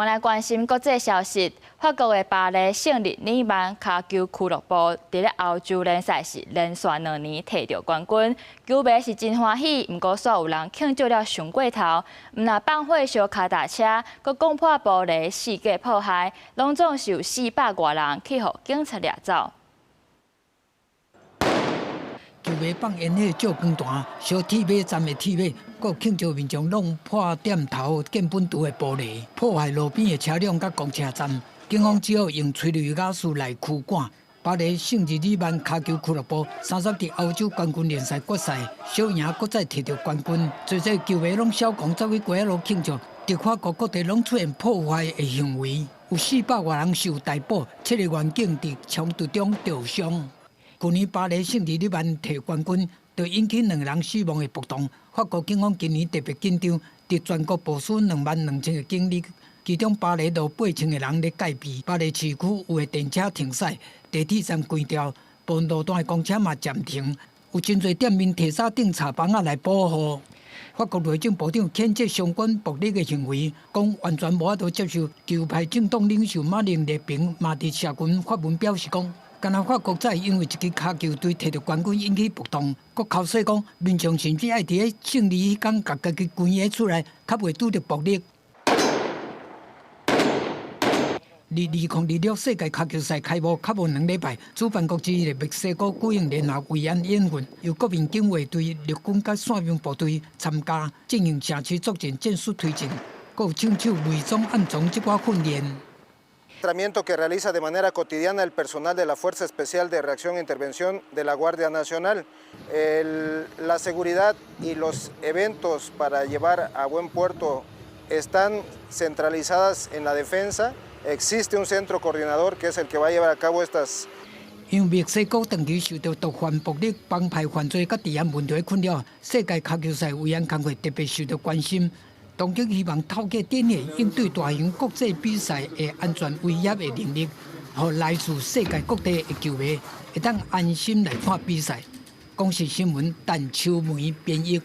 我來關心國際消息，法國的巴黎聖日耳曼跤球俱樂部佇咧歐洲聯賽是連續2年提著冠軍，球迷是真歡喜，毋過煞有人慶祝了傷過頭，毋但放火燒跤踏車，閣摃破玻璃，四界破壞，攏總是有400外人去予警察掠走。球迷放煙火照光彈，燒鐵馬站的鐵馬，閣慶祝民眾弄破店頭建本櫥的玻璃，破壞路邊的車輛佮公車站。警方只好用催淚瓦斯來驅趕。巴黎聖日耳曼跤球俱樂部三十佇歐洲冠軍聯賽決賽小贏，閣再提著冠軍。濟濟球迷攏痟狂走去街仔路慶祝，佇法國各地攏出現破壞的行為，有400外人受逮捕，七个員警佇衝突中著傷。去年巴黎聖日耳曼提冠軍，就引起兩人死亡的暴動。法國警方今年特別緊張，佇全國部署22,000個警力，其中巴黎路8,000個人咧戒備。巴黎市區有的電車停駛，地鐵站關掉，部分路段的公車嘛暫停。有真濟店面提早釘插板仔來保護。法國內政部長譴責相關暴力的行為，講完全無法度接受。極右派政黨領袖馬林列平嘛佇社群發文表示講，敢若法國才會因為一支跤球隊提著冠軍引起暴動，閣剾洗講民眾甚至愛佇咧勝利彼工共家己關佇厝內，較袂拄著暴力。佇2026世界跤球賽開幕較無2禮拜，主辦國之一的墨西哥舉行聯合維安演訓，由國民警衛隊、陸軍佮傘兵部隊參加，進行城市作戰戰術推進，閣有槍手偽裝暗藏這寡訓練。 Que realiza de manera cotidiana el personal de la Fuerza Especial de Reacción e Intervención de la Guardia Nacional. La seguridad y los eventos para llevar a buen puerto están centralizadas en la defensa. Existe un centro coordinador que es el que va a llevar a cabo estas 因為墨西哥長期受到毒販、暴力、幫派犯罪佮治安問題困擾，世界跤球賽維安工作特別受到關心。當局希望透過展現應對大型國際比賽的安全威脅的能力，予來自世界各地的球迷會當安心來看比賽。公視新聞陳秋梅編譯。